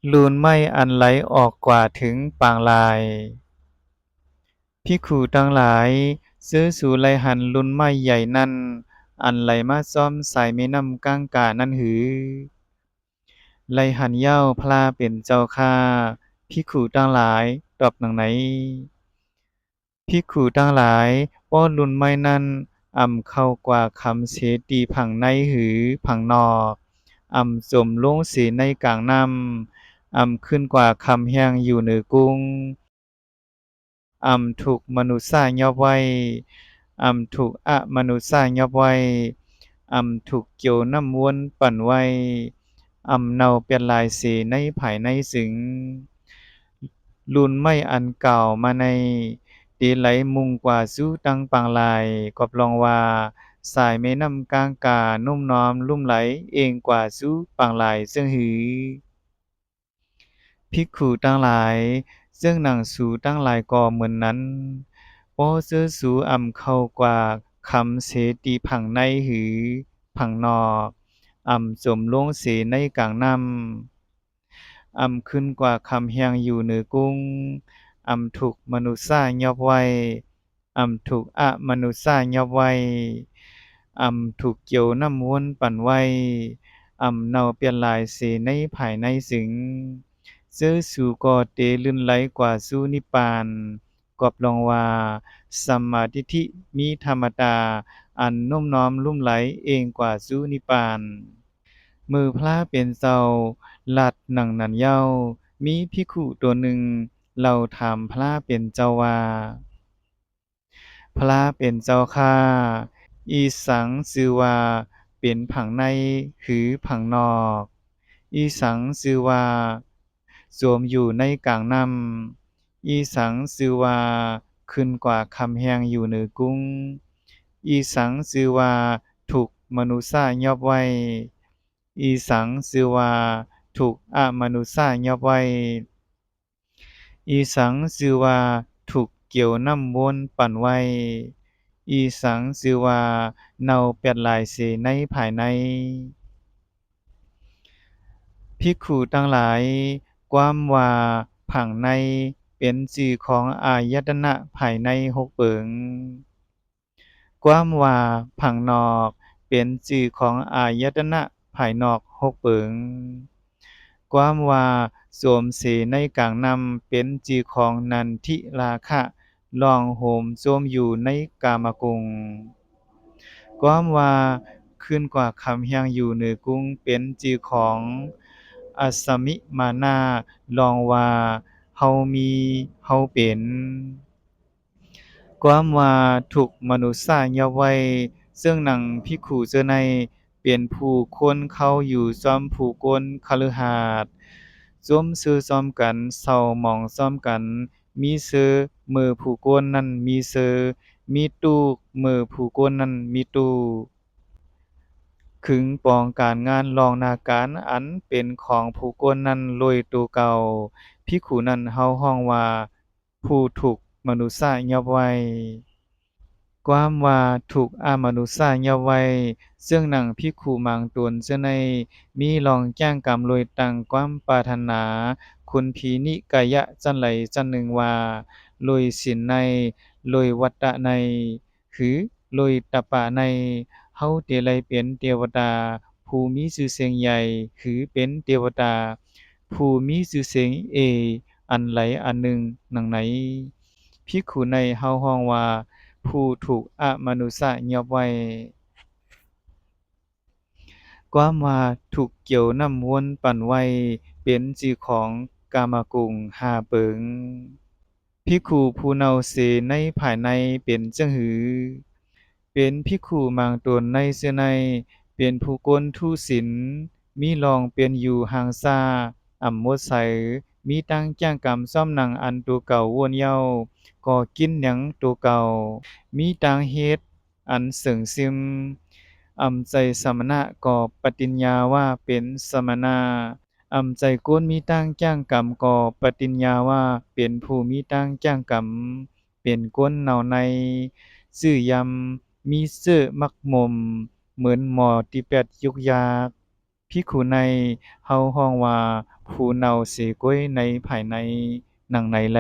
ລູນໄມ້ອັນໄຫຼອອກກວ່າເຖິງປາງລາຍ. ພິກຂຸທັງຫຼາຍ, ເຊີສູໄລຫັນລູນໄມ້ໃຫຍ່ນັ້ນ ອັນໄຫຼມາຊ້ອມສາຍແມ່ນ້ຳກາງການັ້ນຫຼື? ໄລຫັນເຍົາ ພະເປັນເຈົ້າຂ້າ. ພິກຂຸທັງຫຼາຍຕອບດັ່ງໃນ. ພິກຂຸທັງຫຼາຍ, ປ້ອນລູນໄມ້ນັ້ນ ອຳເຂົ້າກວ່າຄຳເຊຕີຜັງໃນຫຼືຜັງນອກ, ອຳຈົມລົງເສໃນກາງນ້ຳ, ອຳຂຶ້ນກວ່າຄຳແຮງຢູ່ເໜີກຸ້ງ, ອຳທຸກມະນຸດສາຍອບໄວ້, ອຳທຸກອະມະນຸດສາຍອບໄວ້, ອຳທຸກກ່ຽວນ້ຳວົນປັ່ນໄວ້, ອຳເນົ່າແປດລາຍເສໃນພາຍໃນເຊິ່ງ. ລູນໄມ້ອັນກ່າວມາໃນ ເຕໄຫຼມຸງກວ່າສູ່ຕັ້ງປາງລາຍ, ກອບລອງວ່າ ສາຍແມ່ນ້ຳກາງການຸ້ມນອມລຸ່ມໄຫຼເອງກວ່າສູ່ປາງລາຍເຊິ່ງຫື? ພິກຂຸທັງຫຼາຍ, ເຊິ່ງໜັງສູທັງຫຼາຍກໍເໝືອນນັ້ນ. ປ້ອນເຊີສູອຳເຂົ້າກວ່າຄຳເຊຕີຜັງໃນຫຼືຜັງນອກ, ອຳຈົມລົງເສໃນກາງນ້ຳ, ອຳຂຶ້ນກວ່າຄຳແຮງຢູ່ເໜີກຸ້ງ, ອຳທຸກມະນຸດສາຍອບໄວ້, ອຳທຸກອະມະນຸດສາຍອບໄວ້, ອຳທຸກກ່ຽວນ້ຳວົນປັ່ນໄວ້, ອຳເນົ່າແປດລາຍເສໃນພາຍໃນເຊິ່ງ. ເຊີສູກໍເຕລື່ນໄຫຼກວ່າສູ່ນິບປານ, ກອບລອງວ່າ ສຳມາທິດຖິມີທຳມະດາອັນນຸ້ມນອມລຸ່ມໄຫຼເອງກວ່າສູ່ນິບປານ. ເມື່ອພະເປັນເຈົ້າລັດໜັງນັ້ນເຍົາ, ມີພິກຂຸຕົວໜຶ່ງເລົ່າຖາມພະເປັນເຈົ້າວ່າ, ພະເປັນເຈົ້າຂ້າ, ອີສັງຊື່ວ່າເປັນຜັງໃນ ຫຼື ຜັງນອກ? ອີສັງຊື່ວ່າໂຈມຢູ່ໃນກາງນ້ຳ? ອີສັງຊື່ວ່າຂຶ້ນກວ່າຄຳແຮງຢູ່ເໜີກຸ້ງ? ອີສັງຊື່ວ່າທຸກມະນຸດສາຍອບໄວ້? ອີສັງຊື່ວ່າທຸກອະມະນຸດສາຍອບໄວ້? ອີສັງຊື່ວ່າທຸກກ່ຽວນ້ຳວົນປັ່ນໄວ້? ອີສັງຊື່ວ່າເນົ່າແປດລາຍເສໃນພາຍໃນ? ພິກຂຸທັງຫຼາຍ, ຄວາມວ່າຜັງໃນເປັນຊື່ຂອງອາຍະຕະນະພາຍໃນຫົກເປີງ. ຄວາມວ່າຜັງນອກເປັນຊື່ຂອງອາຍະຕະນະພາຍນອກຫົກເປີງ. ຄວາມວ່າໂຈມເສໃນກາງນ້ຳເປັນຊື່ຂອງນັນທິລາຄະ ລ່ອງໂຫມໂຈມຢູ່ໃນກາມະກຸງ. ຄວາມວ່າຂຶ້ນກວ່າຄຳແຮງຢູ່ເໜີກຸ້ງເປັນຊື່ຂອງອັດສະມິມານາ ລ່ອງວ່າເຮົາມີ ເຮົາເປັນ. ຄວາມວ່າທຸກມະນຸດສາຍອບໄວ້, ເຊິ່ງໜັງພິກຂຸເຈີໃນເປັນຜູ້ຄົນເຂົ້າຢູ່ຊ້ອມຜູ້ຄົນຄະລືຫາດ, ຈົ່ມເຊີຊ້ອມກັນ, ເສົ້າໝອງຊ້ອມກັນ, ມີເຊີເມີຜູ້ຄົນນັ້ນມີເຊີ, ມີຕູເມີຜູ້ຄົນນັ້ນມີຕູ, ຄຶງປອງການງານລອງໜ້າການອັນເປັນຂອງຜູ້ຄົນນັ້ນໂດຍໂຕເກົ່າ. ພິກຂຸນັ້ນເຮົາຮ້ອງວ່າ ຜູ້ທຸກມະນຸດສາຍອບໄວ້. ຄວາມວ່າທຸກອະມະນຸດສາຍອບໄວ້, ເຊິ່ງໜັງພິກຂຸມາງຕົນເຊິ່ງໃນມີລອງແຈ້ງກຳໂດຍຕັ້ງຄວາມປາດຖະໜາ ຄຸນພີນິກາຍະຊັ້ນໃດຊັ້ນໜຶ່ງວ່າ ໂດຍສິນໃນ ໂດຍວັດຕະໃນ ຫຼື ໂດຍຕະປະໃນ ເຮົາເຕໄດ້ເປັນເທວະດາຜູ້ມີຊື່ສຽງໃຫຍ່ ຫຼື ເປັນເທວະດາຜູ້ມີຊື່ສຽງເອອັນໃດອັນໜຶ່ງໜັງໃນ. ພິກຂຸໃນເຮົາຮ້ອງວ່າ ຜູ້ທຸກອະມະນຸດສາຍອບໄວ້. ຄວາມວ່າທຸກກ່ຽວນ້ຳວົນປັ່ນໄວ້ ເປັນຊື່ຂອງກາມະກຸງຫ້າເປີງ. ພິກຂຸຜູ້ເນົ່າເສໃນພາຍໃນເປັນຈັ່ງຫື? ເປັນພິກຂຸມາງຕົນໃນເຊື່ອໃນ ເປັນຜູ້ກົນທຸສິນ, ມີລອງເປັນຢູ່ຮ່າງຊ້າ, ອຳໝົດໄສ, ມີຕ່າງແຈ້ງກຳຊ້ອມໜັງອັນໂຕເກົ່າໂຫນເຍົາ, ກໍກິນຫຍັງໂຕເກົ່າ, ມີຕ່າງເຮັດ ອັນເສີງຊຶມ, ອຳໃຈສະມະນະກໍປະຕິນຍາວ່າເປັນສະມະນະ, ອຳໃຈຄົນມີຕ່າງແຈ້ງກຳກໍປະຕິນຍາວ່າເປັນຜູ້ມີຕ່າງແຈ້ງກຳ, ເປັນຄົນເນົ່າໃນ, ຈື່ຢຳ, ມີເຊີ້ມັກໝົມ, ເໝືອນໝໍຕີແປດຍຸກຍາກ. ພິກຂຸໃນເຮົາຮ້ອງວ່າ ຜູ້ ຜູ້ເນົ່າເສຍກ້ວຍໃນພາຍໃນ ນາງໃນແລ.